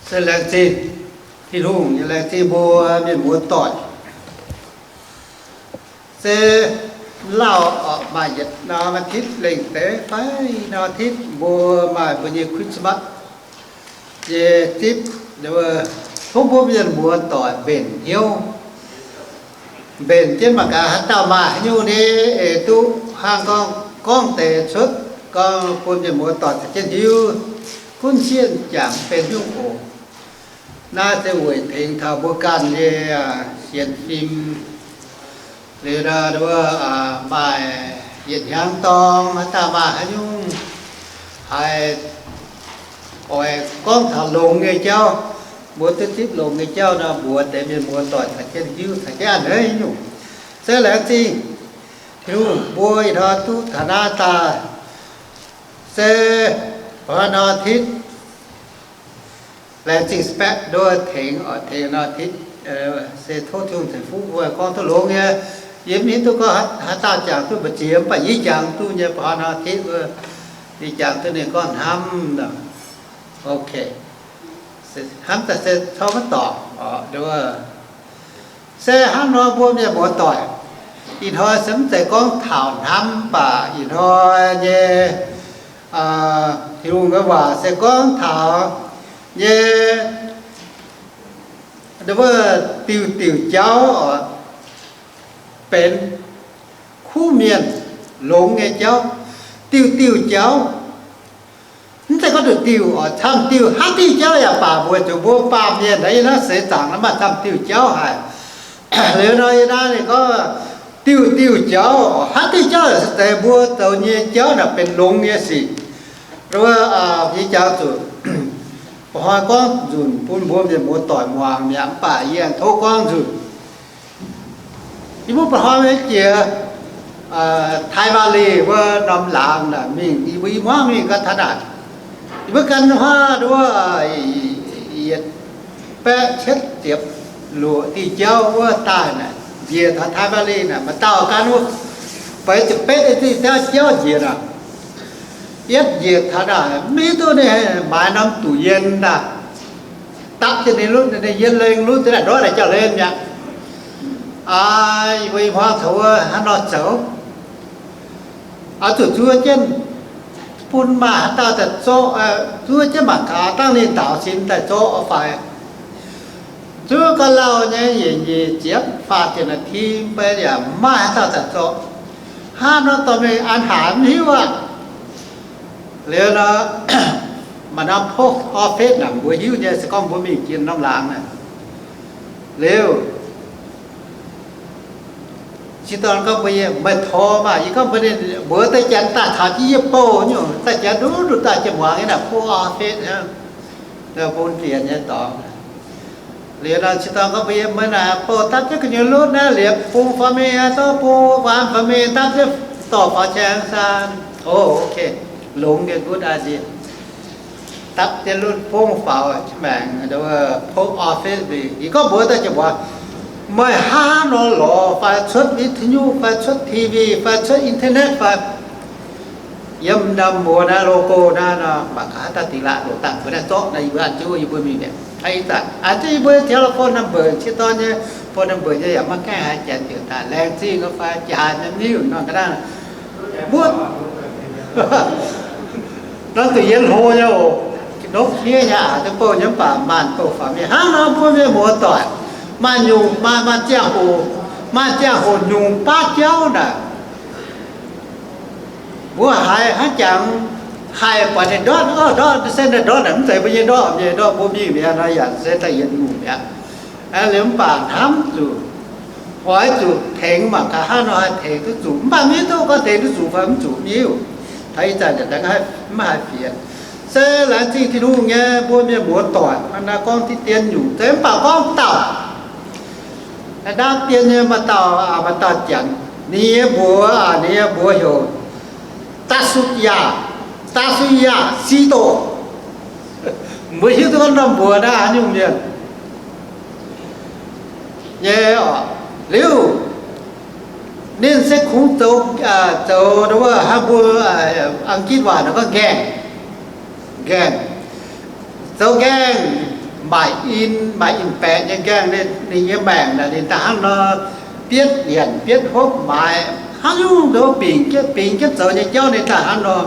Se laengz zingh Tin-Hungh, yaac laengz zingh mbuo mienh muoz-doic. Se lauh oc, maaih yietc norm อาทิตย์ lengh deix fai norm อาทิตย์ mbuo maaih mbuo nyei Christmas nyei zipv, tov mbuo mienh muoz-doic mbenc hnyouv, mbenc jienv mangc gaax haaix dauh maaih haaix nyungc nyei eix duqv hnangv gorngv, gorngv deix cuotv, gorngv bun mienh muoz-doic caux jienv hiuv, gunv sieqv jangx benx hnyouv oc. Naaiv se weic tengx taux mbuo ganh nyei sienx fim, liuz maaih yietc hnyangx dorng haaix dauh maaih haaix nyungc haiz oix gorngv taux longx nyei jauv, mbuo duqv zipv longx nyei jauv nor, mbuox deix mienh muoz-doic caux jienv hiuv caux jienv a'hneiv nyei nyungc. Se laengz zingh Tin-Hungh, mbuo ih hnoi duqv taux naaiv daaih se hnoi norm อาทิตย์, laengz zingh แซม nduov tengx oc, tengx norm อาทิตย์, se tov Tin-Hungh ceix fuqv mbuo gorngv duqv longx nyei. Yie mv hiuv duqv gorngv haaix dauh jangx duqv mbu'ziex, mv baac yie jangx duqv nyei, hnoi norm อาทิตย์ wuov, yie jangx duqv ninh gorngv hnamv. Ok, hnamv daaih se tov maiv dorngc oc. Se hnangv nor mbuo mienh muoz-doic, ih hnoi se mv zeiz gorngv taux hnamv, mv baac ih hnoi nyei Tin-Hungh nyei waac se gorngv taux nyei wuov diuh diuh jauv oc, benx kuv mienh longx nyei jauv, diuh diuh jauv. Mv zeiz gorngv nduqc diuh oc, camv diuh, haaix diuh jauv yaac baac mbuo zuqc mbuo baamh mienh naaiv yie naaiv seix zaangc naaiv maaih camv diuh jauv haic. Liuz nor yie naaiv ninh gorngv diuh diuh jauv, haaix diuh jauv se deix mbuo zoux nyei jauv naaic benx longx nyei sic. Yie jangx zuqc, hnoi gorngv nzunc bun mbuo mienh muoz-doic muangx mi'aqv, mv baac yie aengx tov gorngv nzunc. Yie mbuo ba'hnoi maiv jiex Taiv Valley wuov norm laangz naaic mingh, yie mbuo i hmuangv mingh ga'tanac, yie mbuo gan huaav nduov yietc baeqv cietv ziepc luoqc diuh jauv wuov daaih naaic, njiec taux Taiv Valley naaic, maaih dauh gan wuov feix ziepc betv diuh jauv njiec naaic. Yietv njiec taux naaic, mv hiuv duqv ninh maaiz norm duqc yien daaih, dapv jienv ninh lutv, ninh yien lengh lutv daaih ndortv naaic jauv-len mi'aqv. Aa, yie mbuo i hmuangv taux wuov hnangv nor zoux, oix zuqc zuov jienv bun maaih haaix dauh daaih zorqv, zuov jienv mangc gaax dangh ninh daaux sin daaih zorqv fai. Zuov ga'lauh nyei yietc nyeic ziepc faah ziepc นาที mv baac yaac maiv maaih haaix dauh daaih zorqv. Hnangv nor dorh mingh an haaix mv hiuv aqv. Liuz nor, maaih norm post office naaic mbuo hiuv nyei, se gorngv mbuo mingh jiex norm laangz naaic. Liuz, se gorngv mbuo, meih tor maah, yie gorngv mbuox ninh, mbuox deix janx daaih taux jienv yie bouh nyungc, daaih janx nduqc nduqc daaih jiex muangx nyei naaic post office hnangv, bun fienx nyei dorngx. Liuz nor, se gorngv mbuo yiem meih naaic bouh dapv jienv gu'nyuoz lutv naaiv, liepc bung faaux mingh, zorqv bung waanx faaux mingh, dapv jienv dorh faaux ceng saan. O, ok, longx nyei, good idea. Dapv jienv lutv fongv faaux maengc post office mingh. Yie gorngv mbuox daaih jiex mbuox, meih hnangv haaix nor lorz fai cuotv วิทยุ fai cuotv ทีวี fai cuotv internet fai yiem norm mbuo naaiv logo naaiv nor, mangc gaax haaix dauh dingx laatc loc dangh mbuo naaiv zorqv naaiv, yie mbuo an jienv wuov yie mbuo mingh mi'aqv. Aa, ih zanc an jienv yie mbuo telephone number, ciex dorn nyei phone number nyei yaac maiv gaengh haiz janx ziouc daaih laengz zingh fai jaax nyei niuv nor ga'naaiv mbuo Norm zuqc yie hlo nyei oc. Nopv hniev nyei aqc, duqv bouh nyei mv baac maanc bouh faaux mingh. Hnangv nor mbuo mienh muoz-doic, maaih nyungc, maaih, maaih ziangh hoc, maaih ziangh hoc nyungc baav jauv naaic, mbuo haiz hnangv jangx haih buatc ninh ndortv, ndortv, se ndortv naaic mv zeiz mbuo nyei ndortv, mienh ndortv mbuo mingh mi'aqv nor, yaac se daaih yietc nyungc mi'aqv. Liuz mv baac hnamv zuqc, oix zuqc tengx mangc gaax hnangv nor haih tengx duqv zuqc. Mv baac mv hiuv duqv gorngv tengx duqv zuqc fai mv zuqc, mv hiuv. Taux ih zanc mv haih fienx. Se laengz zingh Tin-Hungh nyei mbuo mienh muoz-doic, naaiv gorngv diqv dien nyungc, se mv baac gorngv dauh, naaiv dien nyei maaih dauh, maaih dauh janx, ninh nyei mbuox, ninh nyei mbuox heuc Tatsuya, Tatsuya Sito. Mbuo hiuv duqv gorngv norm mbuox naaiv haaix nyungc mienh nyei oc. Liuz, ninh se kungx zoux, zoux wuov hnangv mbuo Ang^gitv waac nor gorngv nqaengh, nqaengh, zoux nqaengh. Maaih in, maaih in-baeqc nyei gaengh ninh nyei maengc naaic, ninh daaih hnangv nor bietv yienc bietv hopv maaiz, hnangv nyungc ndoqc bingx jienv, bingx jienv zoux nyei jauv ninh daaih hnangv nor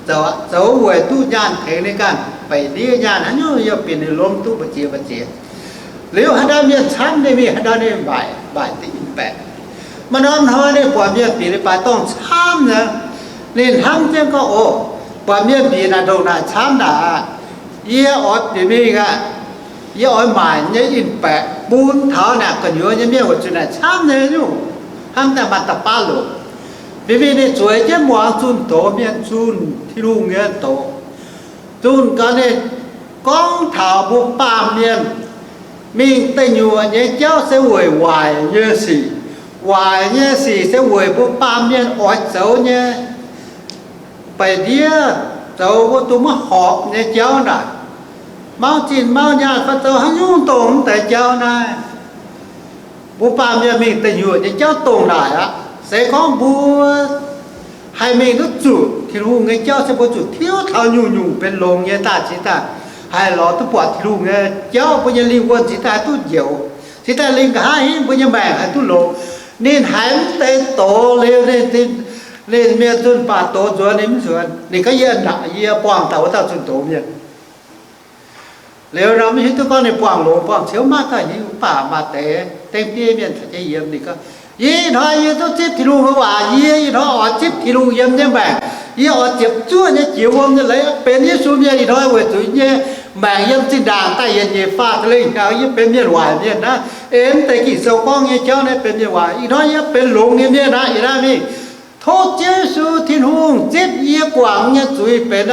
zoux, zoux weic duqv nyaanh tengx ninh ganh. Beic ndiev nyaanh hnangv nyungc yaac bieqc ninh lomh duqv mbu'ziex mbu'ziex. Liuz haaix dauh mienh camv ninh mingh, haaix dauh ninh maaih, maaih deix in-baeqc. Maaih norm hnoi ninh buatc mienh bieqc ninh baaix dorngh camv nyei, ninh hnamv jienv gorngv, O, buatc mienh bieqc naaic ndongc naaic camv naaic aqv, yie oix bieqc mingh aqv. Yie oix maaic nyei in-baeqc bun taux naaic gu'nyuoz nyei mienh weic zuqc naaic camv nyei nyungc, hnamv daaih maaih da'baav longc. Bieqc mingh ninh zueiz jienv muangx zunh doz mienh zunh Tin-Hungh nyei doz. Zunh gaax ninh gorngv taux mbuo baamh mienh mingh deic nyuoqc nyei jauv se weic waaic nyei sic. Waaic nyei sic se weic mbuo baamh mienh oix zoux nyei beic ndiev, zoux mbuo duqv maiv horpc nyei jauv naaic, mauv zinh mauv nyaanh fai zoux haaix nyungc dongh mv deix jauv naaiv. Mbuo baamh mienh mingh deic nyuoqc nyei jauv dongh naaic aqv. Se gorngv mbuo haih mingh duqv zuqc Tin-Hungh nyei jauv se mbuo zuqc tiuv taux nyungc-nyungc benx longx nyei daaih cingx daaih haih lorz duqv buatc Tin-Hungh nyei jauv, mbuo nyei lingh wuonh cingx daaih haih duqv njoux, cingx daaih lingh nqa'haav hingv mbuo nyei maengc haih duqv longx. Ninh haiz mv deix doz liuz, ninh mienh zunh baac doz nzuonx ninh mv nzuonx. Ninh gorngv, Yie naaic yie buangh dauh wuov dauh zunh doz mienh. Liuz nor mv hiuv duqv gorngv ninh buangh longx buangh ciouv maiv dauh hiuv, mv baac maaih deix dengv bieiv mienh caux jienv yiem ninh gorngv, Yie ih hnoi yie duqv zipv Tin-Hungh nyei waac, yie ih hnoi oix zipv Tin-Hungh yiem nyei maengc, yie oix ziepc zuoqv nyei jiex wuom nyei leiz, benx Yesu mienh ih hnoi weic zuqc yie nyei maengc yiem zinh ndaangc daaih yietc nyeic faah za'lengh hnyangx yie benx mienh waaic mienh naaiv. Ei mv deix Ging-Sou gorngv nyei jauv naaiv benx mienh waaic, ih hnoi yie benx longx nyei mienh aqv. Yie naaiv mingh tov Ziouv Yesu Tin-Hungh zipv yie guangc nyei zuiz benx,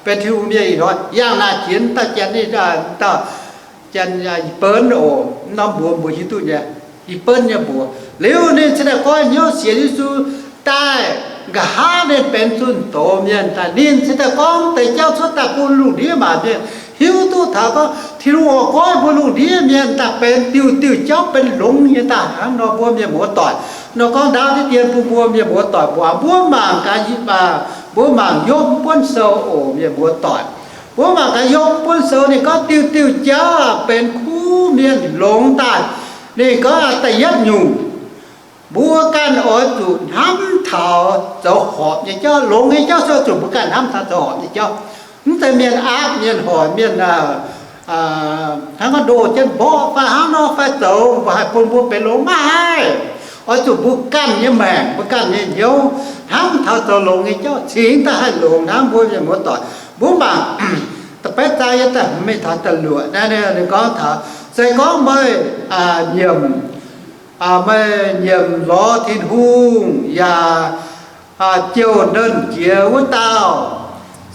benx Tin-Hungh mienh ih hnoi. Yangh naaic jiex dauh janx, dauh janx, Ih Benv oc, norm mbuox mbuo hiuv duqv nyei, Ih Benv nyei mbuox. Liuz ninh cingx daaih goiv hnyouv sienx Yesu daaih, nqa'haav ninh benx zunh doz mienh daaih, ninh cingx daaih gorngv deix jauv cuotv daaih bun lungh ndiev maanc mienh hiuv duqv taux gorngv Tin-Hungh oix goiv mbuo lungh ndiev mienh daaih benx diuh diuh jauv benx longx nyei daaih hnangv nor. Mbuo mienh muoz-doic, nor gorngv ndaauv deix dien bun mbuo mienh muoz-doic mbuo, mbuo mangc gaax, mbuo mangc Yopv mv buonv sou oc, mienh muoz-doic. Mbuo mangc gaax Yopv mv buonv sou ninh gorngv diuh diuh jauv benx kuv mienh longx daaih. Ninh gorngv da'yietv nyungc, mbuo ganh oix zuqc hnamv taux zoux horpc nyei jauv. Longx nyei jauv se oix zuqc mbuo ganh hnamv taux zoux horpc nyei jauv. Mv zeiz mienh aapv, mienh hoic, mienh hnangv gorngv ndoh jienv mborqv fai hnangv nor fai zoux mbuo haih bun mbuo benx longx, maiv haih. Oix zuqc mbuo ganh nyei maengc, mbuo ganh nyei hnyouv hnamv taux zoux longx nyei jauv cingx daaih haih longx hnangv. Mbuo mienh muoz-doic, mbuo mangc da'betv zaang yie daaih mingh taux da'luoqc naaiv, ninh gorngv taux, se gorngv meih nyiemc, meih nyiemc lorz Tin-Hungh yaac jouh Nernh Jiex wuov dauh,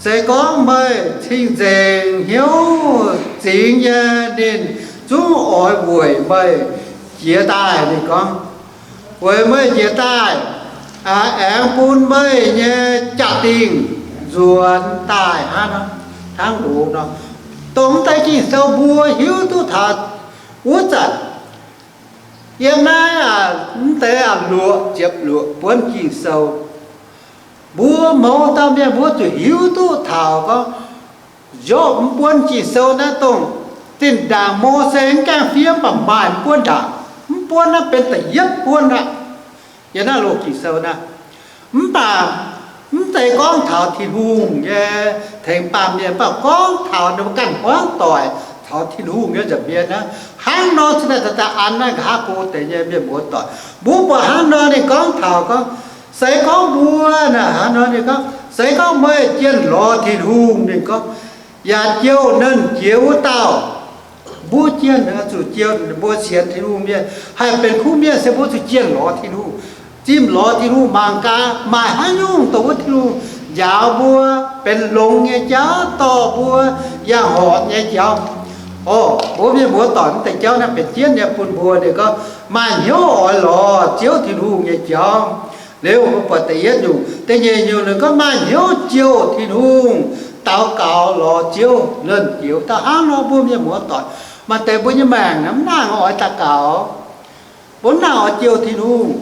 se gorngv meih cing-nzengc hnyouv zingx nyei, ninh zungv oix weic meih jiex daaih. Ninh gorngv, weic meih jiex daaih, aengx bun meih nyei jaa-dingh nzuonx daaih hnangv, hnangv loz nor. Dongh mv deix Ging-Sou mbuo hiuv duqv taux wuov zanc, yiem naaiv mv deix luoqc ziepc luoqc buonv Ging-Sou, mbuo mouz dauh mienh mbuo zuqc hiuv duqv taux gorngv, Yopv mv buonv Ging-Sou naaiv dongh zinh ndaangc Mose mv gaengh fiev mv baac maaih mv buonv ndaangc. Mv buonv naaiv benx da'yietv buonv aqv. Yiem naaiv loz Ging-Sou naaiv, mv baac mv zeiz gorngv taux Tin-Hungh nyei tengx baamh mienh, mv baac gorngv taux ninh mbuo ganh hmuangv doic caux Tin-Hungh nyei nza'hmien aqv. Hnangv nor cingx daaih daaih an naaiv nqa'haav go deix nyei mienh muoz-doic. Mbuo buatc hnangv nor ninh gorngv taux gorngv, se gorngv mbuo naaic, hnangv nor ninh gorngv, se gorngv meih jienh lorz Tin-Hungh, ninh gorngv, yaac jouh Nernh Jiex wuov dauh. Mbuo jienh zuqc jouh, mbuo sienx Tin-Hungh mienh haih benx kuv mienh se mbuo zuqc jienh lorz Tin-Hungh, zimh lorz Tin-Hungh, mangc gaax maaih haaix nyungc dongh wuov Tin-Hungh njaaux mbuo benx longx nyei jauv, dorh mbuo yangh horpc nyei jauv. Orqc, mbuo mienh muoz-doic, mv deix jauv naaiv benx jienv nyei bun mbuo. Ninh gorngv maaih hnyouv oix lorz Ziouv Tin-Hungh nyei jauv. Liuz mbuo buatc da'yietv nyungc. Da'nyeic nyungc ninh gorngv maaih hnyouv jouh Tin-Hungh, daux gaux lorz Ziouv Nernh Jiex wuov dauh. Hnangv nor mbuo mienh muoz-doic, maaih deix mbuo nyei maengc mv nangc oix daux gaux, mbuo mv nangc oix jouh Tin-Hungh.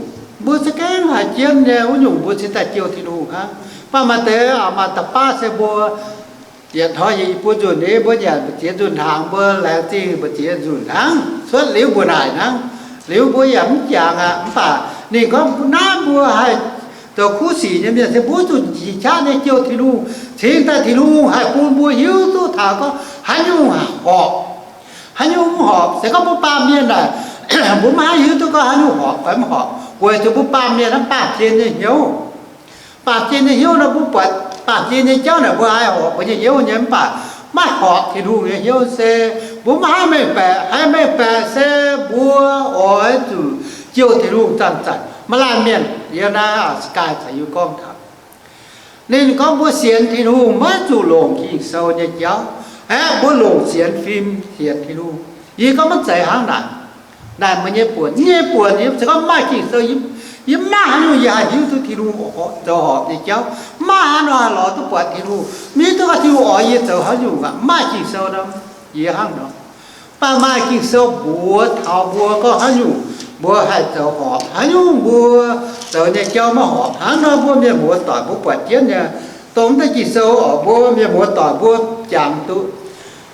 Mbuo za'gengh haiz jienv nyei wuov nyungc mbuo cingx daaih jouh Tin-Hungh hnangv. Mv baac maaih deix, maaih da'baav se mbuo Yietc hnoi yie bun nzunc ni mbuo nyanc mbu'ziex nzunc hnaangx, mbuo laengz zingh mbu'ziex nzunc hnangv, cuotv liuz mbuo naaic hnangv. Liuz mbuo yaac mv jangx aqv. Mv baac ninh gorngv naaiv mbuo haih zoux kuv sic nyei mienh se mbuo zuqc njiec qaqv nyei jouh Tin-Hungh, cingx daaih Tin-Hungh haih bun mbuo hiuv duqv taux gorngv haaix nyungc horpc, haaix nyungc mv horpc. Se gorngv mbuo baamh mienh naaic, mbuo maiv haih hiuv duqv gorngv haaix nyungc horpc fai mv horpc, weic zuqc mbuo baamh mienh naaiv baamh gen nyei hnyouv. Baamh gen nyei hnyouv nor, mbuo buatc baamh gen nyei jauv naaic mbuo haih horpc mbuo nyei hnyouv nyei, mv baac maiv horpc Tin-Hungh nyei hnyouv se mbuo maiv haih mengh baeqc. Haih mengh baeqc se mbuo oix zuqc jouh Tin-Hungh zanc-zanc. Maaih laanh mienh yiem naaiv Skype caux yie gorngv taux, ninh gorngv mbuo sienx Tin-Hungh maiv zuqc longc Ging-Sou nyei jauv. Aeqv, mbuo longc sienx fim sienx Tin-Hungh. Yie gorngv maiv zeiz hnangv naaic. Naaic meih nyei buonc, yie nyei buonc, yie se gorngv maaih Ging-Sou, yie maiv maaih haaix nyungc yie haih hiuv duqv Tin-Hungh zoux horpc nyei jauv. Maiv maaih haaix nor haih lorz duqv buatc Tin-Hungh, mv hiuv duqv gorngv Tin-Hungh oix yie zoux haaix nyungc aqv. Maaih Ging-Sou nor, yie hnangv nor. Mv baac maaih Ging-Sou mbuox taux mbuo gorngv haaix nyungc mbuo haih zoux horpc, haaix nyungc mbuo zoux nyei jauv maiv horpc. Hnangv nor mbuo mienh muoz-doic mbuo buatc jienv nyei, dongh naaiv deix Ging-Sou oc, mbuo mienh muoz-doic mbuo jangx duqv.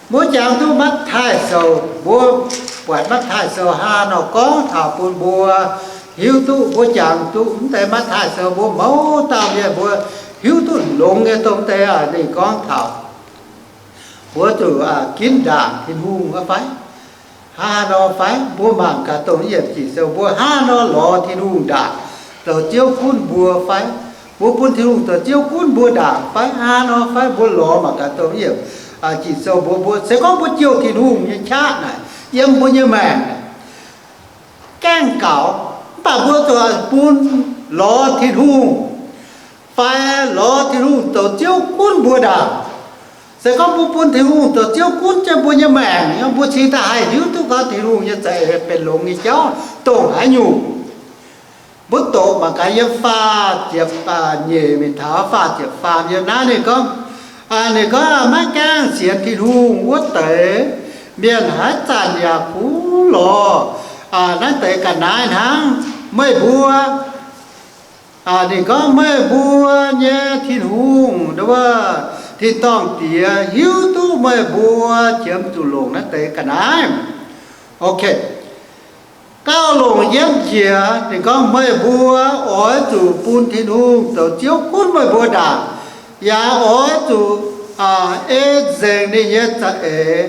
Mbuo jangx duqv Matv^taai Sou, mbuo buatc Matv^taai Sou hnangv nor gorngv taux bun mbuo hiuv duqv, mbuo jangx duqv naaiv deix Matv^taai Sou, mbuo mouz dauh mienh mbuo hiuv duqv longx nyei dongh naaiv deix ninh gorngv taux mbuo zuqc ginv ndaangc Tin-Hungh wuov fai? Hnangv haaix nor fai? Mbuo mangc gaax dongh yiem Ging-Sou mbuo hnangv haaix nor lorz Tin-Hungh ndaangc zoux Ziouv gunv mbuo fai? Mbuo bun Tin-Hungh zoux Ziouv gunv mbuo ndaangc fai? Hnangv haaix nor fai? Mbuo lorz mangc gaax dongh yiem Ging-Sou mbuo, mbuo se gorngv mbuo jouh Tin-Hungh nyei qaqv naaic yiem mbuo nyei maengc naaic gaengh gaux, mv baac mbuo zuqc bun lorz Tin-Hungh fai lorz Tin-Hungh zoux Ziouv gunv mbuo ndaangc. Se gorngv mbuo bun Tin-Hungh zoux Ziouv gunv jienv mbuo nyei maengc, mbuo cingx daaih haih hiuv duqv gorngv Tin-Hungh nyei za'eix benx longx nyei jauv dongh haaix nyungc. Mbuo doqc mangc gaax yiem faah ziepc nyeic mingh taux faah ziepc faam yiem naaiv ninh gorngv, ninh gorngv maiv gaengh sienx Tin-Hungh wuov deix mienh haaix zanc yaac kungx lorz naaiv deix ga'naaiv hnangv. Meih mbuo, ninh gorngv meih mbuo nyei Tin-Hungh, tin-dorngh Diex, hiuv duqv meih mbuo qiemx zuqc longc naaiv deix ga'naaiv. Ok. Gauh longc yietv jiex, ninh gorngv meih mbuo oix zuqc bun Tin-Hungh zoux Ziouv gunv meih mbuo ndaangc, yaac oix zuqc ei nzengc ninh nyei za'eix.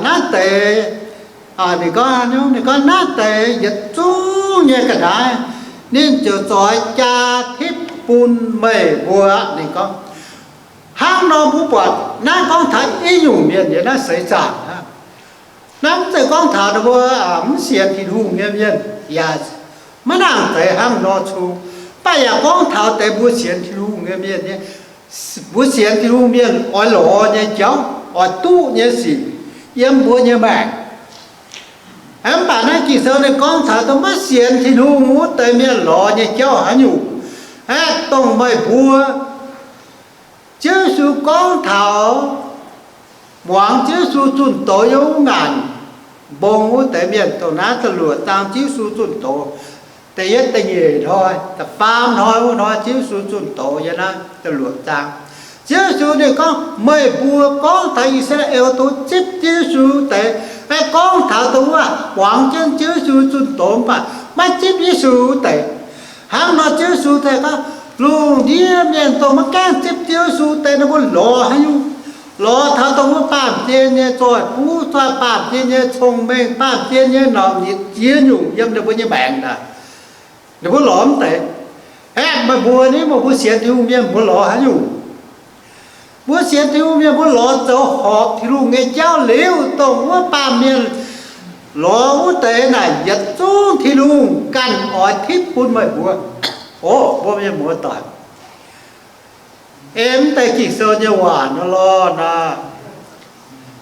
Naaiv deix, ninh gorngv, ninh gorngv naaiv deix yietc zungv nyei ga'naaiv, ninh ziouc zoix jaa tipv bun meih mbuo. Ninh gorngv hnangv nor mbuo buatc naaiv gorngv taux i nyungc mienh yiem naaiv seix zaangc hnangv. Naaiv mv zeiz gorngv taux ninh mbuo mv sienx Tin-Hungh nyei mienh, yaac maiv nangc zeiz hnangv nor cung. Mv baac yaac gorngv taux deix mbuo sienx Tin-Hungh nyei mienh nyei, mbuo sienx Tin-Hungh mienh oix lorz nyei jauv, oix duqv nyei sic yiem mbuo nyei maengc. Mv baac naaiv Ging-Sou ninh gorngv taux dongh maiv sienx Tin-Hungh wuov deix mienh lorz nyei jauv haaix nyungc. Aeqv, dongh meih mbuo, Ziouv Yesu gorngv taux muangx Ziouv Yesu zunh doz yiem wuov ngaanc mbong wuov deix mienh, dongh naaiv da'luoqc zaang Ziouv Yesu zunh doz, da'yietv, da'nyeic hnoi, da'faam hnoi, wuov hnoi Ziouv Yesu zunh doz yiem naaiv da'luoqc zaang. Ziouv Yesu ninh gorngv, meih mbuo gorngv taux I^saa^laa^en dongh zipv Ziouv Yesu deix, aeqv, gorngv taux dongh wuov muangx jienv Ziouv Yesu zunh doz mv baac maiv zipv Yesu deix. Hnangv nor Ziouv Yesu daaih gorngv, lungh ndiev mienh dongh maiv gaengh zipv Ziouv Yesu deix, ninh mbuo lorz haaix nyungc? Lorz taux dongh wuov baamh gen nyei zoih buv zoih, baamh gen nyei cong-mengh, baamh gen nyei nauc nyitc ziex nyungc yiem ninh mbuo nyei maengc naaic. Ninh mbuo lorz mv deix. Aeqv, meih mbuo ni, meih mbuo sienx Tin-Hungh mienh mbuo lorz haaix nyungc? Mbuo sienx Tin-Hungh mienh mbuo lorz zoux horpc Tin-Hungh nyei jauv liuz, dongh wuov baamh mienh lorz wuov deix naaic yietc zungv Tin-Hungh ganh oix tipv bun meih mbuo. Orqv, mbuo mienh muoz-doic, ei mv deix Ging-Sou nyei waac nor lorqc naaic,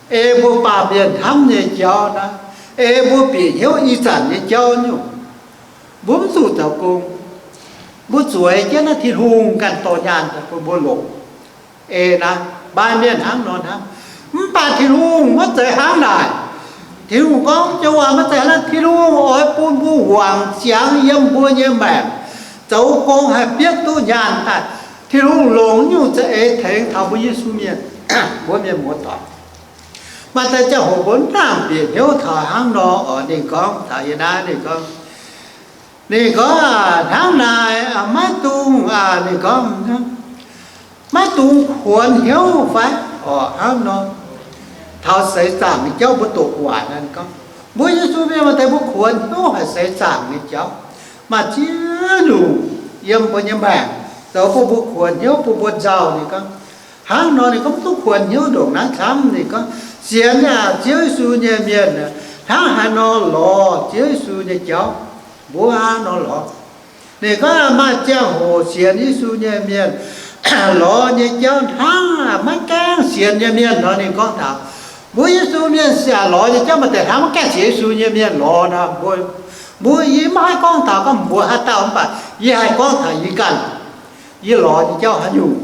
ei mbuo baamh mienh hnamv nyei jauv naaiv, ei mbuo bieqc hnyouv ih zanc nyei jauv nyungc, mbuo mv zuqc zoux gong. Mbuo zueiz jienv naaiv Tin-Hungh ganh dorh nyaanh daaih bun mbuo longc. Ei naaiv maaih mienh hnangv nor hnamv. Mv baac Tin-Hungh maiv zeiz hnangv naaic. Tin-Hungh gorngv joux waac maiv zeiz hnangv. Tin-Hungh oix bun mbuo wangc ziangx yiem mbuo nyei maengc, zoux gong haih bietv duqv nyaanh daaih. Tin-Hungh longc nyungc za'eix tengx taux mbuo Yesu mienh. Mbuo mienh muoz-doic, maaih deix ziangh hoc mbuo mv nangc bieqc hnyouv taux hnangv nor oc. Ninh gorngv taux yie naaiv, ninh gorngv, ninh gorngv, hnangv naaic maiv dungx, ninh gorngv, maiv dungx kuonx hnyouv fai oc hnangv nor. Taux seix zaangc nyei jauv mbuo doqc waaic nor, ninh gorngv, mbuo Yesu mienh maaih deix mbuo kuonx hnyouv haic seix zaangc nyei jauv, maaih ziex nyungc yiem mbuo nyei maengc zoux bun mbuo kuonx hnyouv, bun mbuo nzauh. Ninh gorngv, hnangv nor ninh gorngv, mv duqv kuonx hnyouv ndongc naaiv camv. Ninh gorngv, sienx Ziouv Yesu nyei mienh hnangv haaix nor lorz Ziouv Yesu nyei jauv, mbuo hnangv nor lorz. Ninh gorngv maaih ziangh hoc sienx Yesu nyei mienh lorz nyei jauv hnangv maiv gaengh sienx nyei mienh nor. Ninh gorngv taux mbuo Yesu mienh sienx lorz nyei jauv maaih deix hnangv maiv gaengh sienx Yesu nyei mienh lorz nor. Mbuo, mbuo, yie maiv haih gorngv taux gorngv mbuo haaix dauh, mv baac yie haih gorngv taux yie ganh, yie lorz nyei jauv haaix nyungc.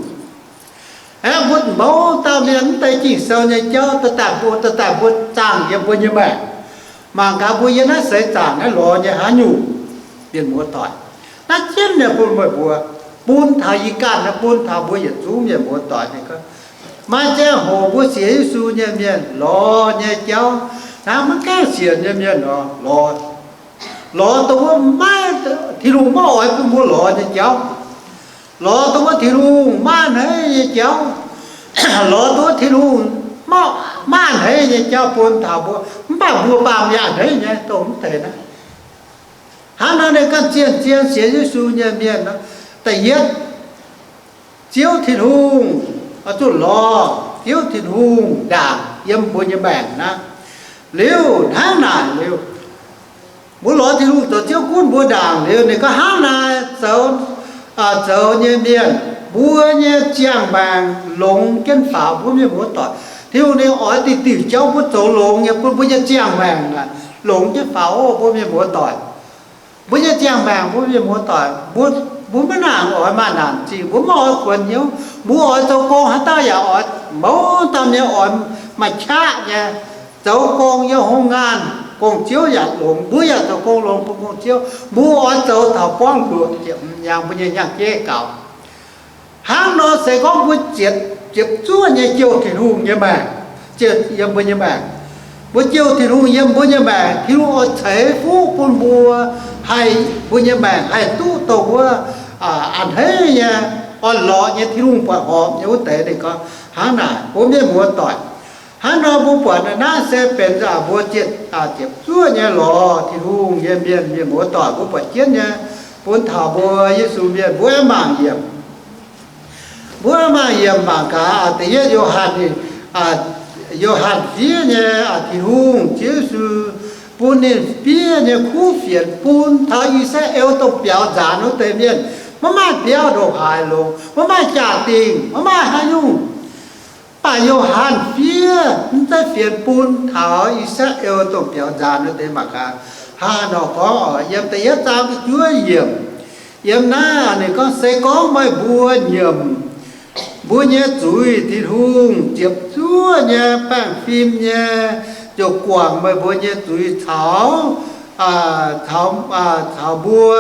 Aeqv, mbuo mouz dauh mienh mv deix Ging-Sou nyei jauv, daaih daaih mbuo, daaih daaih mbuo zaangh yiem mbuo nyei maengc, mangc gaax mbuo yiem naaiv seix zaangc naaiv lorz nyei haaix nyungc. Mienh muoz-doic, naaiv jienv nyei bun meih mbuo, bun taux yie ganh, naaiv bun taux mbuo yietc zungv mienh muoz-doic. Ninh gorngv, maaih ziangh hoc mbuo sienx Yesu nyei mienh lorz nyei jauv hnangv maiv gaengh sienx nyei mienh nor lorz. Lorz dongh wuov maiv, Tin-Hungh maiv oix bun mbuo lorz nyei jauv. Lorz dongh wuov Tin-Hungh maiv a'hneiv nyei jauv. Lorz dongh wuov Tin-Hungh maiv, maiv a'hneiv nyei jauv bun taux mbuo, mv baac mbuo baamh mienh a'hneiv nyei dongh mv deix naaiv. Hnangv nor ninh ganh zien-zien sienx Yesu nyei mienh nor, da'yietv, Ziouv Tin-Hungh oix zuqc lorz Ziouv Tin-Hungh ndaangc yiem mbuo nyei maengc naaiv. Liuz hnangv naaic liuz, mbuo lorz Tin-Hungh zoux Ziouv gunv mbuo ndaangc liuz, ninh gorngv hnangv naaic zoux, zoux nyei mienh, mbuo nyei ziangh maengc longx jienv faaux, mbuo mienh muoz-doic. Tin-Hungh ninh oix diuc diuc jauv mbuo zoux longx nyei bun mbuo nyei ziangh maengc aah, longx jienv faaux oc, mbuo mienh muoz-doic. Mbuo nyei ziangh maengc, mbuo mienh muoz-doic, mbuo, mbuo maiv nangc oix maaih naanc zingh, mbuo maiv oix kuonx hnyouv, mbuo oix zoux gong haaix dauh yaac oix, mouz dauh mienh oix maaih qaqv nyei, zoux gong yiem hungh ngaanh, gong-ziouv yaac longx, mbuo yaac zoux gong longx bun gong-ziouv, mbuo oix zoux taux buangv hluoqc ziepc hmz hnyangx mbuo nyei hnyangx-jeiv gaux. Hnangv nor se gorngv mbuo ziepc, ziepc zuoqv nyei jouh Tin-Hungh nyei maengc, ziouc yiem mbuo nyei maengc. Mbuo jouh Tin-Hungh yiem mbuo nyei maengc, Tin-Hungh oix ceix fuqv bun mbuo haih, mbuo nyei maengc haih duqv dongh wuov a'hneiv nyei, orn-lorqc nyei, Tin-Hungh buatc horpc nyei wuov deix. Ninh gorngv hnangv naaic, mbuo mienh muoz-doic. Hnangv nor mbuo buatc naaiv se benx mbuo ziepc, ziepc zuoqv nyei lorz Tin-Hungh nyei mienh, mienh muoz-doic, mbuo buatc jienv nyei, bun taux mbuo Yesu mienh, mbuo mangc yiemc. Mbuo mangc yiemc mangc gaax, da'yietv Yo^han, Yo^han fiev nyei, Tin-Hungh, Ziouv Yesu bun ninh fiev nyei kuv fienx bun taux I^saa^laa^en dongh biaux nzaanx wuov deix mienh, maiv maaih biauv ndongc haaix longx, maiv maaih jaa-dingh, maiv maaih haaix nyungc. Mv baac Yo^han fiev mv zeiz fienx bun taux I^saa^laa^en dongh biaux nzaanx wuov deix mangc gaax. Hnangv nor gorngv oc, yiem da'yietv zaang da'juov yiemc, yiem naaiv ninh gorngv, se gorngv meih mbuo nyiemc mbuo nyei zuiz, Tin-Hungh ziepc zuoqv nyei baengh fim nyei ziouc guangc meih mbuo nyei zuiz caux, caux, caux mbuo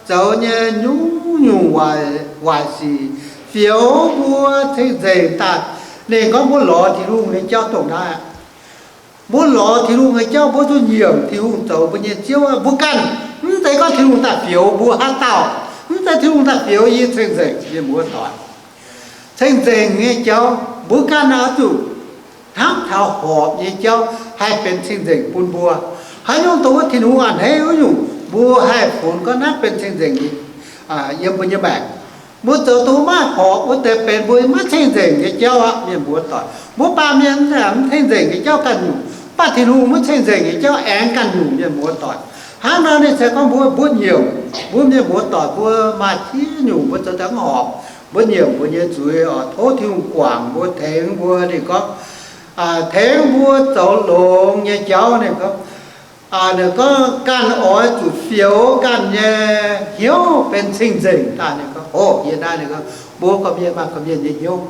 zoux nyei nyungc-nyungc waaic, waaic sic, fioux mbuo ceng-nzengc daaih. Ninh gorngv mbuo lorz Tin-Hungh nyei jauv dongh naaiv. Mbuo lorz Tin-Hungh nyei jauv, mbuo zuqc nyiemc Tin-Hungh zoux mbuo nyei Ziouv. Mbuo ganh, mv zeiz gorngv Tin-Hungh daaih fioux mbuo haaix dauh, mv zeiz Tin-Hungh daaih fioux yie ceng-nzengc, mienh muoz-doic. Ceng-nzengc nyei jauv mbuo ganh oix zuqc hnamv taux horpc nyei jauv haih benx ceng-nzengc bun mbuo. Haaix nyungc dongh wuov Tin-Hungh a'hneiv wuov nyungc, mbuo haih funx gorngv naaiv benx ceng-nzengc nyei, yiem mbuo nyei maengc. Mbuo zoux dongh maiv horpc wuov deix benx mbuo maiv ceng-nzengc nyei jauv aqv, mienh muoz-doic. Mbuo baamh mienh mv ceng-nzengc nyei jauv ganh nyungc, mv baac Tin-Hungh maiv ceng-nzengc nyei jauv aengx ganh nyungc, mienh muoz-doic. Hnangv nor ninh se gorngv mbuo, mbuo nyiemc, mbuo mienh muoz-doic mbuo maaih ziex nyungc mbuo zoux daaih mv horpc. Mbuo nyiemc mbuo nyei zuiz oc, tov Tin-Hungh guangc mbuo, tengx mbuo. Ninh gorngv, tengx mbuo zoux longx nyei jauv. Ninh gorngv, ninh gorngv ganh oix zuqc fioux ganh nyei hnyouv benx ceng-nzengc daaih. Ninh gorngv, o, yie naaiv, ninh gorngv mbuo gorqv-mienh maaih gorqv-mienh nyei hnyouv.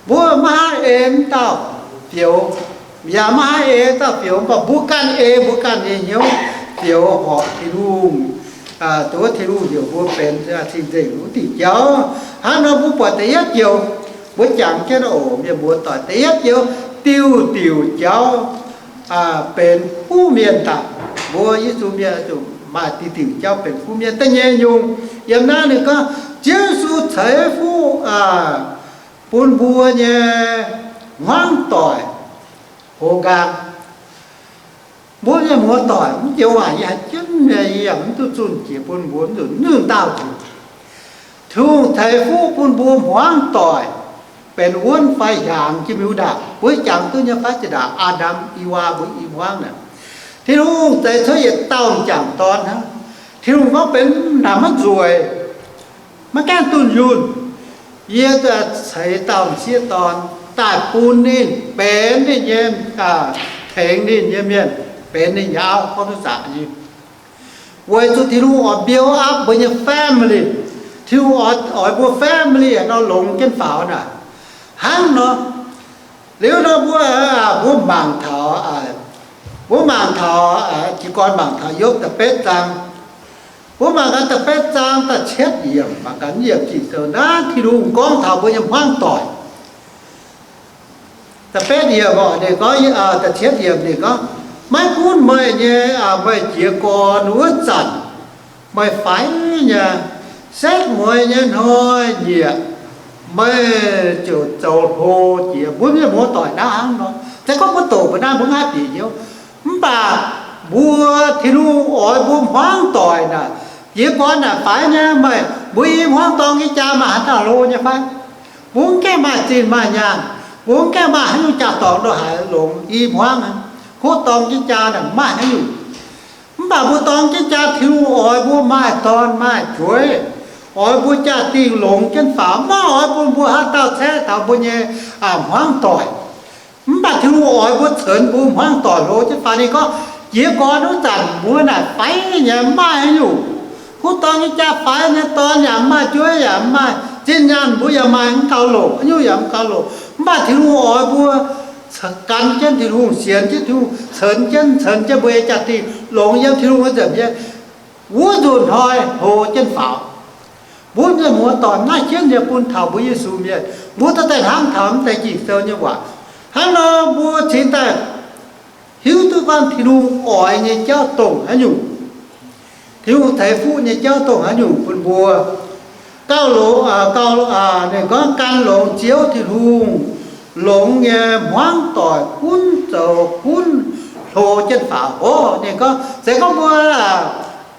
Mbuo maiv haih ei dauh fioux, yaac maiv haih ei dauh fioux, mv baac mbuo ganh ei mbuo ganh nyei hnyouv fioux horpc Tin-Hungh, dongh wuov Tin-Hungh heuc mbuo benx cing-nzengc wuov diuc jauv. Hnangv nor mbuo buatc da'yietv joux, Mbuo jangx jienv oc, mienh muoz-doic. Da'yietv joux, diuh diuc jauv benx kuv mienh daaih. Mbuo Yesu mienh zuqc maaih diuh diuc jauv benx kuv mienh. Da'nyeic nyungc yiem naaiv ninh gorngv Ziouv Yesu ceix fuqv bun mbuo nyei hmuangv doic hoz nqaang. Mbuo mienh muoz-doic, mv joux waac yie haiz jienv nyei, yie yaac mv duqv zunh jiex bun mbuo mv zuqc nungh dauh zuqc. Tin-Hungh ceix fuqv bun mbuo hmuangv doic benx wuonv fai hiaangx jiex miuc ndaangc. Mbuo jangx duqv nyei fai zinh ndaangc Aa^ndam, Ewaa mbuo i hmuangv naaic, Tin-Hungh zeix cuotv yietc dauh m'jangc dorn hnangv. Tin-Hungh gorngv benx naaic maiv nzueic, maiv gaengh dunh yunh. Yie ceix dauh m'sieqv dorn daaih bun ninh benx ninh nyei, tengx ninh nyei mienh, benx ninh nyei auv, gorngv duqv zaangc nyei. Weic zuqc Tin-Hungh oix build up mbuo nyei family. Tin-Hungh oix, oix mbuo family haaix nor longx jienv faaux naaic. Hnangv nor, liuz nor mbuo, mbuo mangc taux, mbuo mangc taux, jiez gorn mangc taux Yopv da'betv zaang. Mbuo mangc gaax da'betv zaang da'cietv yiemc, mangc gaax yiemc Ging-Sou naaiv, Tin-Hungh gorngv taux mbuo nyei hmuangv doic. Da'betv yiemc oc, ninh gorngv, da'cietv yiemc ninh gorngv, maiv gunv meih nyei, meih jiez gorn wuov zanc, meih faix nyei, setv mueiz nyei hnoi-nyieqc, meih ziouc zoux hlo jiex. Mbuo mienh muoz-doic naaiv hnangv nor, se gorngv mbuo doqc mbuo naaiv mbuo maiv bieqc hnyouv. Mv baac mbuo, Tin-Hungh oix mbuo hmuangv doic naaic, jiez gorn naaic faix nyei, meih mbuo i hmuangv dorng nyei jaa maaih haaix dauh hlo nyei fai? Mbuo mv gaengh maaih zinh maaih nyaanh, mbuo mv gaengh maaih haaix nyungc jaa-dorngx ndongc haaix longx i hmuangv, kuv dorng jienv jaa naaic maaih haaix nyungc. Mv baac mbuo dorng jienv jaa, Tin-Hungh oix mbuo maaih dorn maaih jueiv, oix mbuo jaa-dingh longx jienv faaux, maiv oix bun mbuo haaix dauh caeqv taux mbuo nyei hmuangv doic. Mv baac Tin-Hungh oix mbuo cenx mbuo hmuangv doic hlo jienv faaux. Ninh gorngv, jiez gorn wuov zanc mbuo naaic faix nyei, maiv maaih haaix nyungc. Kuv dorng nyei jaa faix nyei, dorn yaac mv maaih, jueiv yaac mv maaih, zinh nyaanh mbuo yaac maaih mv gaux loc, haaix nyungc yaac mv gaux loc. Mv baac Tin-Hungh oix mbuo gan jienv Tin-Hungh, sienx jienv Tin-Hungh, cenx jienv, cenx jienv mbuo nyei jaa-dingh longx yiem Tin-Hungh nyei nza'hmien, wuov nzunc hnoi hlo jienv faaux. Mbuo mienh muoz-doic, naaiv jienv nyei bun taux mbuo Yesu mienh, mbuo dorh daaih hnamv taux mv deix Ging-Sou nyei waac. Hnangv nor mbuo cingx daaih hiuv duqv gorngv Tin-Hungh oix nyei jauv dongh haaix nyungc, Tin-Hungh ceix fuqv nyei jauv dongh haaix nyungc bun mbuo. Gauh longx, gauh, ninh gorngv gan longx Ziouv Tin-Hungh, longx nyei hmuangv doic gunv zoux gunv hlo jienv faaux oc. Ninh gorngv se gorngv mbuo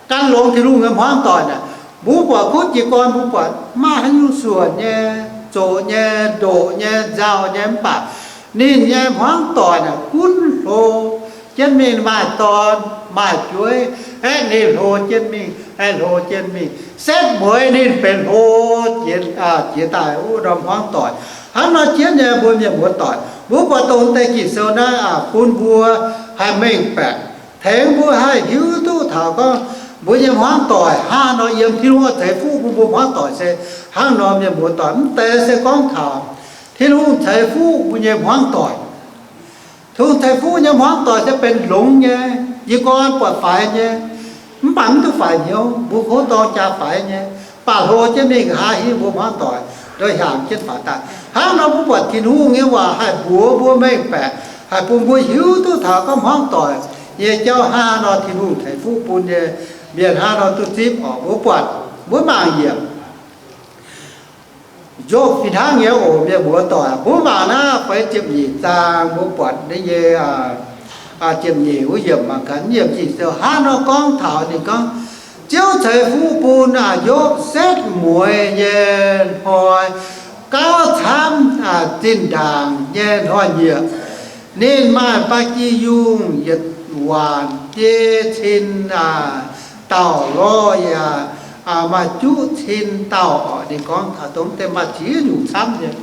gan longx Tin-Hungh nyei hmuangv doic naaic, mbuo buatc kuv jiez gorn mbuo buatc maaih haaix nyungc suonc nyei, zoqc nyei, ndoqc nyei, nzauh nyei, mv baac ninh nyei hmuangv doic naaic gunv hlo jienv mingh, maaih dorn maaih jueiv, aeqv, ninh hlo jienv mingh, aeqv, hlo jienv mingh, setv mueiz ninh benx hlo jiex, jiex daaih wuov norm hmuangv doic. Hnangv nor jienv nyei mbuo mienh muoz-doic, mbuo buatc dongh deix Ging-Sou naaiv bun mbuo haih mengh baeqc, tengx mbuo haih hiuv duqv taux gorngv mbuo nyei hmuangv doic hnangv nor yiem Tin-Hungh oix ceix fuqv bun mbuo hmuangv doic se hnangv nor. Mienh muoz-doic, mv deix se gorngv taux Tin-Hungh ceix fuqv mbuo nyei hmuangv doic. Tin-Hungh ceix fuqv nyei hmuangv doic se benx longx nyei, jiez gorn buatc faix nyei, mv baac mv duqv faix hnyouv. Mbuo kuv dorng jaa faix nyei, mv baac hlo jienv mingh nqa'haav hingv mbuo hmuangv doic ndoh hiaangx jienv faaux daaih. Hnangv nor mbuo buatc Tin-Hungh nyei waac haih mbuox mbuo mengh baeqc, haih bun mbuo hiuv duqv taux gorngv hmuangv doic nyei jauv hnangv nor, Tin-Hungh ceix fuqv bun nyei mienh hnangv nor duqv zipv oc. Mbuo buatc, mbuo mangc yiem Yopv fih hnangv nyei oc, mienh muoz-doic. Mbuo mangc naaiv feix ziepc nyeic zaang, mbuo buatc ninh nyei ziepc nyeic wuov yiemc mangc gaax, yiemc Ging-Sou hnangv nor gorngv taux ninh gorngv, Ziouv ceix fuqv bun Yopv setv mueiz nyei hnoi, gauh camv zinh ndaangc nyei hnoi-nyieqc. Ninh maaih ba'gi yungh yietc waanc biei cin dauh lorh yaac maaih juqv cin dauh oc. Ninh gorngv taux dongh deix maaih ziex nyungc camv nyei.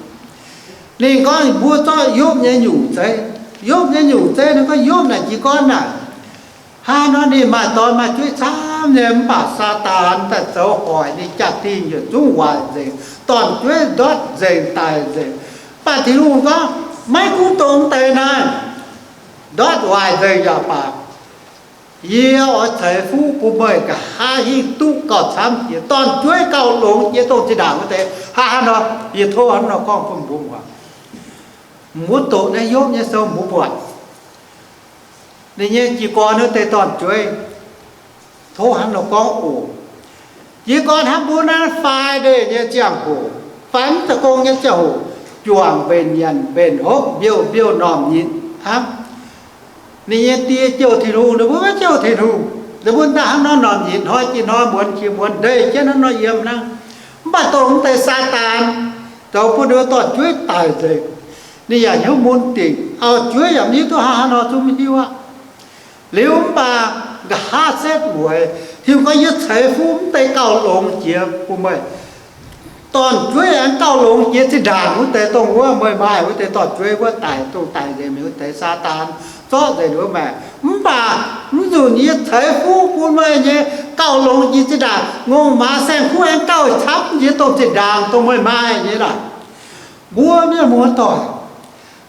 Ninh gorngv mbuo zorqv Yopv nyei nyungc zeiv, Yopv nyei nyungc zeiv, ninh gorngv Yopv naaic jiez gorn naaic, hnangv nor ninh maaih dorn maaih jueiv camv nyei, mv baac Saadaan daaih zoux hoic ninh jaa-dingh yietc zungv waaic nzengc, dorn-jueiv ndortv nzengc, daic nzengc. Mv baac Tin-Hungh gorngv maiv gunv dongh deix naaiv ndortv waaic nzengc yaac baac, Yie oix ceix fuqv bun meih nqa'haav hingv duqv gauh camv jiex, dorn-jueiv gauh longx jiex dongh zinh ndaangc wuov deix. Hnangv haaix nor, yie tov hnangv nor gorngv bun mbuo muangx. Mbuo doqc naaiv Yopv nyei sou mbuo buatc ninh nyei jiez gorn wuov deix dorn-jueiv. Tov hnangv nor gorngv oc. Jiez gorn hnangv mbuo naaiv Friday nyei ziangh hoc fai mv daaih gong nyei ziangh hoc, juangc mbenc nyanc mbenc hopv mbiouh mbiouh normh nyitc hnangv. Ninh nyei die jouh Tin-Hungh, ninh mbuo maiv jouh Tin-Hungh. Ninh mbuo daaih hnangv nor normh nyitc, hnoi jiex hnoi, muonz jiex muonz, ndeic jienv hnangv nor yiem hnangv. Mv baac dongh mv deix Saadaan zoux bun ninh mbuo dorn-jueiv daic nzengc. Ninh yaac hnyouv mun dingc, auv-jueiv yaac mv hiuv duqv hnangv haaix nor zungv mv hiuv aqv. Liuz mv baac nqa'haav setv mueiz, Tin-Hungh gorngv, yie ceix fuqv mv deix gauh longx jiex bun meih. Dorn-jueiv aengx gauh longx jiex zinh ndaangc wuov deix, dongh wuov meih maaih wuov deix dorn-jueiv wuov daic, dongh daic nzengc mingh wuov deix, Saadaan zorqv nzengc wuov maengc. Mv baac mv nzunc yie ceix fuqv bun meih nyei gauh longx jiex zinh ndaangc, ngongh maaz saeng-kuv aengx gauh camv jiex dongh zinh ndaangc dongh meih maaih nyei lorqc. Mbuo mienh muoz-doic,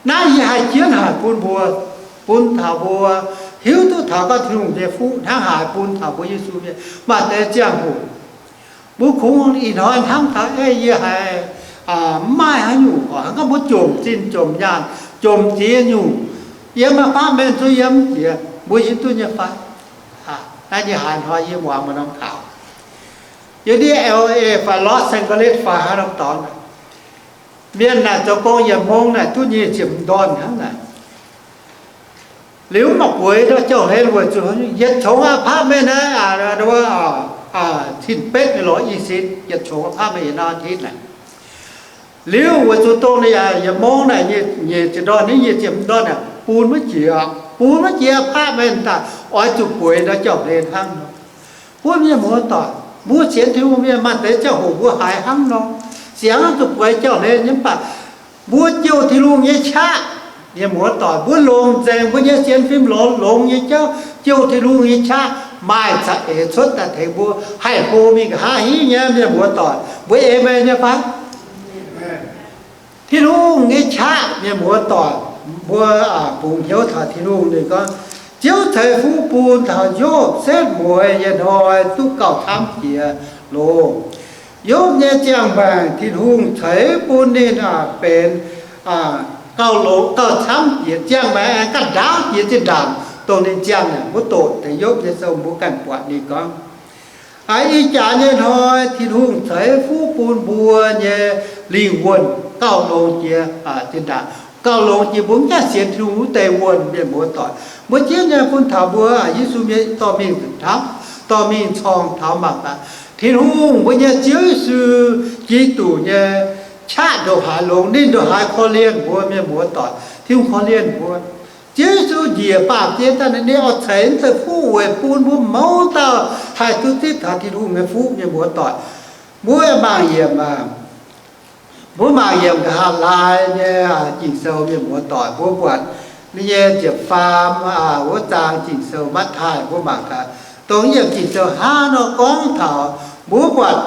naaiv yie haih jienv haic bun mbuo, bun taux mbuo hiuv duqv taux gorngv Tin-Hungh nyei fuqv hnangv haaix bun taux mbuo Yesu mienh. Maaih deix ziangh hoc mbuo kungx ih hnoi hnamv taux, ei, yie haiz mv maaih haaix nyungc oc, hnangv gorngv mbuo jomc zinh jomc nyaanh, jomc ziex nyungc, yiem apartment zungv yiem mv jiex, mbuo hiuv duqv nyei fai? Naaiv nyei haaix hnoi yie muangx maaih norm taux, yiem ndiev L A fai Los Angeles fai haaix norm dorngx, mienh naaic zoux gong yietc mong naaic duqv nyic ziepc dorn hnangv naaic. Liuz mv baac bueix ndau jauv-hlen weic zuqc yietc qongx apartment naaiv, cin betv nyei lorz i sin, yietc qongx apartment yietc norm aqv naaic. Liuz weic zuqc dongh naaiv yaac yietc mong naaic nyic ziepc dorn, nyic ziepc dorn naaic bun maiv jiex, bun maiv jiex apartment daaih, oix zuqc bueix ndau jauv-hlen hnangv nor. Mbuo mienh muoz-doic, mbuo sienx Tin-Hungh mienh maaih deix ziangh hoc mbuo haiz hnangv nor, sienx zuqc bueix jauv-hlen nyei, mv baac mbuo jouh Tin-Hungh nyei qaqv, mienh muoz-doic, mbuo longc nzengc mbuo nyei sienx fim longx, longx nyei jauv jouh Tin-Hungh nyei qaqv, maaih za'eix cuotv daaih tengx mbuo haih hlo mingh nqa'haav hingv nyei, mienh muoz-doic. Mbuo aamen nyei fai? Tin-Hungh nyei qaqv, mienh muoz-doic, mbuo bungx hnyouv taux Tin-Hungh, ninh gorngv, Ziouv ceix fuqv bun taux Yopv setv mueiz nyei hnoi duqv gauh camv jiex loh. Yopv nyei ziangh maengc Tin-Hungh ceix bun ninh benx gauh longx gauh camv jiex, ziangh maengc aengx ganh ndaauv jiex zinh ndaangc dongh ninh ziangh naaic. Mbuo doqc deix Yopv nyei sou mbuo ganh buatc ninh gorngv, ih jaax nyei hnoi Tin-Hungh ceix fuqv bun mbuo nyei lingh wuonh gauh longx jiex zinh ndaangc, gauh longx jiex mbuo mv gaengh sienx Tin-Hungh wuov deix wuonh, mienh muoz-doic. Mbuo jienv nyei bun taux mbuo Yesu mienh dorh mingh hnamv, dorh mingh corng taux mangc gaax Tin-Hungh mbuo nyei Ziouv Yesu Giduc nyei qaqv ndongc haaix longx, ninh ndongc haaix korv-lienh mbuo, mienh muoz-doic. Tin-Hungh korv-lienh mbuo. Ziouv Yesu njiec baamh gen daaih, ninh oix ceix deix fuqv weic bun mbuo mouz dauh haih duqv zipv taux Tin-Hungh nyei fuqv, mienh muoz-doic. Mbuo mangc yiemc, mbuo mangc yiemc nqa'haav laai nyei Ging-Sou, mienh muoz-doic, mbuo buatc ninh nyei ziepc faam wuov zaang Ging-Sou, Matv^taai, mbuo mangc gaax dongh yiem Ging-Sou hnangv nor gorngv taux, mbuo buatc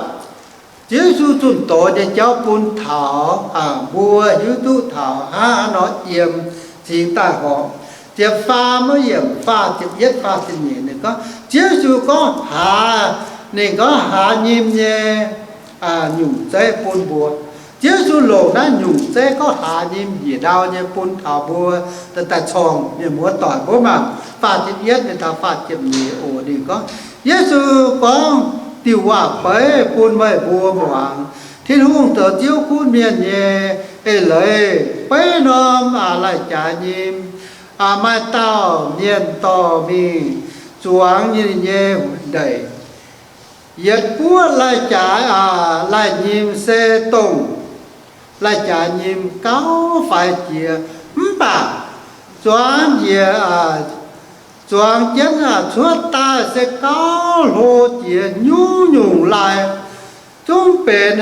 Ziouv Yesu zunh doz nyei jauv bun taux mbuo hiuv duqv taux hnangv haaix nor yiem cingx daaih horpc. Ziepc faam wuov yiemc, faah ziepc yietv, faah ziepc nyeic ninh gorngv, Ziouv Yesu gorngv haaz, ninh gorngv haaz nyim nyei nyungc zeiv bun mbuo. Ziouv Yesu longc naaiv nyungc zeiv gorngv haaz nyim njiec ndau nyei bun taux mbuo daaih corng, mienh muoz-doic. Mbuo mangc faah ziepc yietv mingh taux faah ziepc nyeic oc. Ninh gorngv, Yesu gorngv diuh waac-beiv bun meih mbuo muangx, Tin-Hungh zoux Ziouv gunv mienh nyei eix-leiz beiv norm lai-jaax nyim, maaih dauh mienh dorh mingh zuangx ninh nyei ndeic. Yietc buov lai-jaax, lai-nyim se dongh lai-jaax nyim gauv faix jiex, mv baac zuangx njiec, zuangx jienv cuotv daaih se gauv hlo jiex nyungc-nyungc lai, zungv benx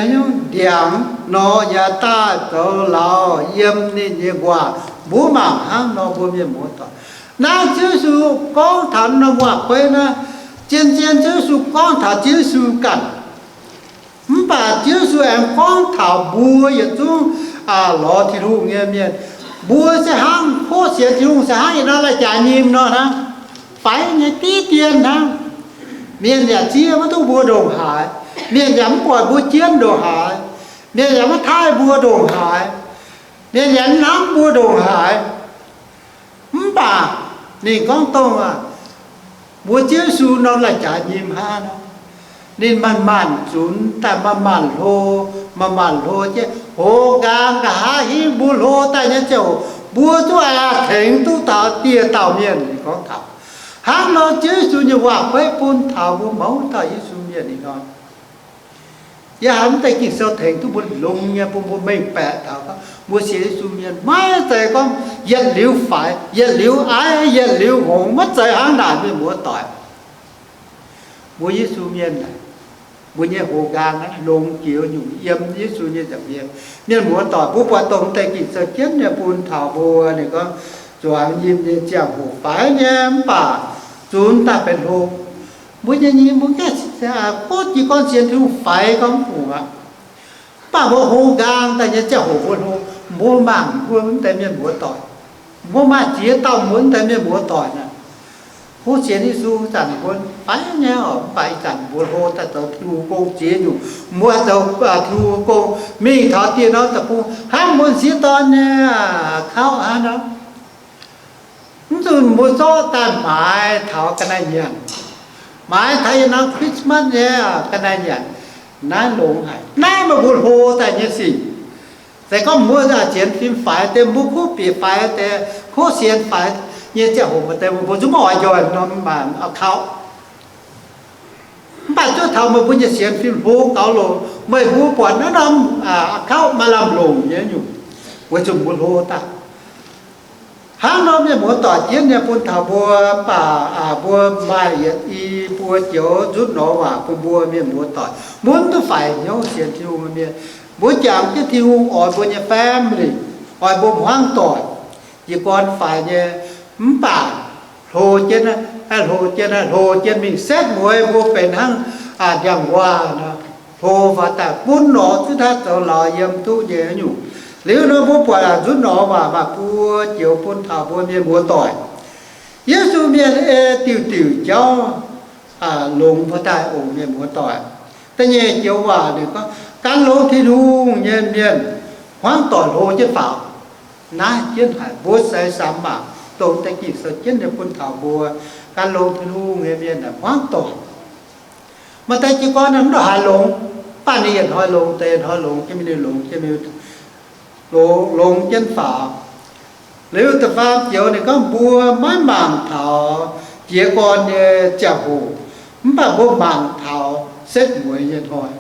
ndiangx nor, yaac daaih zoux lauz yiem ninh nyei nquaah. Mbuo mangc hnangv nor, mbuo mienh muoz-doic. Naaiv Ziouv Yesu gorngv taux norm waac-beiv naaiv, zien-zien Ziouv Yesu gorngv taux Ziouv Yesu ganh. Mv baac Ziouv Yesu aengx gorngv taux mbuo yietc zungv lorz Tin-Hungh nyei mienh. Mbuo se hnangv, kov sienx Tin-Hungh se hnangv yietc norm lai-jaax nyim nor hnangv. faix nyei diqv dien hnangv. Mienh yaac zieqv maiv duqv mbuo ndongc haaix. Mienh yaac mv buatc mbuo jienv ndongc haaix. Mienh yaac maiv taaih mbuo ndongc haaix. Mienh yaac mv hnamv mbuo ndongc haaix. Mv baac ninh gorngv dongh aac, mbuo Ziouv Yesu norm lai-jaax nyim hnangv nor, ninh manc-manc zunx daaih, manc-manc hlo, manc-manc hlo jienv, hoz nqaang nqa'haav hingv mbuo hlo daaih nyei ziangh hoc, mbuo zuqc aac tengx duqv taux dieh dauh mienh. Ninh gorngv taux hnangv nor, Ziouv Yesu nyei waac beiv bun taux mbuo mouz dauh Yesu mienh ih hnoi. Yie haiz mv deix Ging-Sou tengx duqv mbuo longx nyei, bun mbuo mengh baeqc taux gorngv mbuo sienx Yesu mienh maiv zeiz gorngv yietc liuz faix, yietc liuz aiv, yietc liuz hngongx, maiv zeiz hnangv naaic, mienh muoz-doic. Mbuo Yesu mienh, mbuo nyei hoz nqaang naaiv longx jiex nyungc yiem Yesu nyei nza'hmien. Mienh muoz-doic, mbuo buatc dongh mv deix Ging-Sou jienv nyei bun taux mbuo, ninh gorngv zuangx yiem nyei ziangh hoc faix nyei, mv baac zunx daaih benx hlo. Mbuo nyei nyim mbuo gaengh, mbuo jiez gorn sienx Tin-Hungh faix gorngv mv fungc aqv. Mv baac mbuo hoz nqaang daaih nyei ziangh hoc mbuo hlo, mbuo mangc mbuo mv deix mienh muoz-doic, mbuo maaih ziex dauh mbuo mv deix mienh muoz-doic naaic, hlo sienx Yesu zanc mbuo faix nyei oc. Mv baac ih zanc mbuo hlo daaih zoux Tin-Hungh gong ziex nyungc, mbuo zoux Tin-Hungh gong mingh taux dieh norm deic-bung hnangv mbuo sieqv dorn nyei kauv hnangv nor. Mv zuqc mbuo zorqv daaih maaiz taux ga'naaiv nyanc, maaiz taux yietc norm Christmas nyei ga'naaiv nyanc. Naaiv longx haic. Naaiv meih mbuo hlo daaih nyei sic. Se gorngv mbuo sienx fim faix deix, mbuo kuv bieqc faix deix, kuv sienx faix nyei ziangh hoc maaih deix mbuo zuqc maiv oix njoih norm account. Mv baac zuov taux meih mbuo nyei sienx fim hlo gaux loh, meih mbuo buatc naaiv norm account maaih lamh longc nyei nyungc, weic zuqc mbuo hlo daaih. Hnangv nor mienh muoz-doic, jienv nyei bun taux mbuo, mv baac mbuo maaih yietc i buo joux nzutv norm waac bun mbuo mienh muoz-doic, mbuo mv duqv faix hnyouv sienx Tin-Hungh nyei mienh. Mbuo jangx jienv Tin-Hungh oix mbuo nyei family, oix mbuo hmuangv doic, jiez gorn faix nyei, mv baac hlo jienv, hlo jienv, hlo jienv mingh setv mueiz mbuo benx hnangv ndiangx-nquaah nor, hlo faaux daaih bun norqc duqv daaih zoux lauz yiem duqv nyei nyungc. Liuz nor mbuo buatc nzutv norm waac maaih buo joux bun taux mbuo mienh muoz-doic. Yesu mienh ei diuc diuc jauv longx faaux daaih oc mienh muoz-doic. Da'nyeic joux waac ninh gorngv, gan longx Tin-Hungh nyei mienh hmuangv doic hlo jienv faaux. Naaiv jienv haic, mbuo seix samx mangc dongh deix Ging-Sou jienv nyei bun taux mbuo, gan longx Tin-Hungh nyei mienh hmuangv doic. Maaih deix jiez gorn mv ndongc haaix longx, mv baac ninh yietc hnoi longx deix hnoi longx jienv mingh, ninh longx jienv mingh, longx jienv faaux. Liuz da'faam joux ninh gorngv mbuo maiv mangc taux jiez gorn nyei ziangh hoc, mv baac mbuo mangc taux setv mueiz nyei hnoi.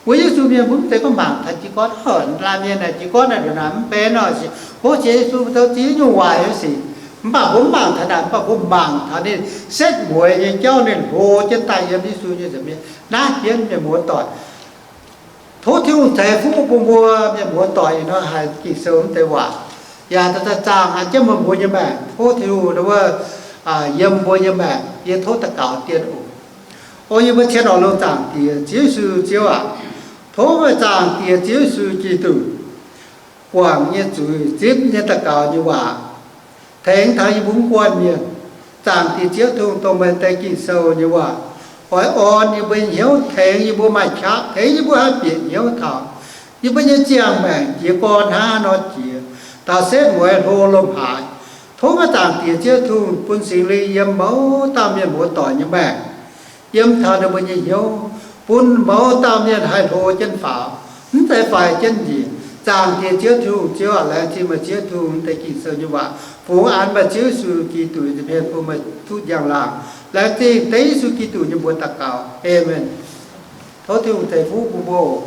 Mbuo Yesu mienh mbuo mv zeiz gorngv mangc taux jiez gorn, laanh mienh naaic jiez gorn naaic ndongc naaic mv benx nor, hov sienx Yesu zoux ziex nyungc waaic nyei sic. Mv baac mbuo mv mangc taux naaic, mv baac mbuo mangc taux ninh setv mueiz nyei jauv ninh hlo jienv daaih yiem Yesu nyei nza'hmien. Naaiv jienv mienh muoz-doic, tov Tin-Hungh ceix fuqv bun mbuo mienh muoz-doic ih hnoi haiz Ging-Sou mv deix waac, yaac daaih zaangh jienv meih mbuo nyei maengc. Tov Tin-Hungh wuov yiem mbuo nyei maengc. Yie tov daux gaux dien oc. O yie mbuo cien orqc longx zaangc Diex, Ziouv Yesu Ziouv aac, tov meih zaangc Diex Ziouv Yesu Giduc, guangc nyei zuiz, zipv nyei daux gaux nyei waac, tengx taux yie mbuo mv guanh mienh. Zaangc Diex Ziouv Tin-Hungh, dongh meih deix Ging-Sou nyei waac oix orn yie mbuo nyei hnyouv, tengx yie mbuo maaih qaqv, tengx yie mbuo haih bieqc hnyouv taux yie mbuo nyei ziangh maengc jiez gorn hnangv haaix nor jiex, taux setv mueiz hlo lomh haaix. Tov meih zaangc Diex Ziouv Tin-Hungh bun Singx Lingh yiem mouz dauh mienh muoz-doic nyei maengc, yiem taux ninh mbuo nyei hnyouv, bun mouz dauh mienh haih hlo jienv faaux, mv zeiz faix jienv njiec. Zaangc Diex Ziouv Tin-Hungh, Ziouv aac, laengz zingh meih Ziouv Tin-Hungh deix Ging-Sou nyei waac, fungx an meih Ziouv Yesu Giduc nyei mienh bun meih duqv njang-laangc. Laengz zingh deix Yesu Giduc nyei mbuox daux gaux. Aamen. Tov Tin-Hungh ceix fuqv bun mbuo oc.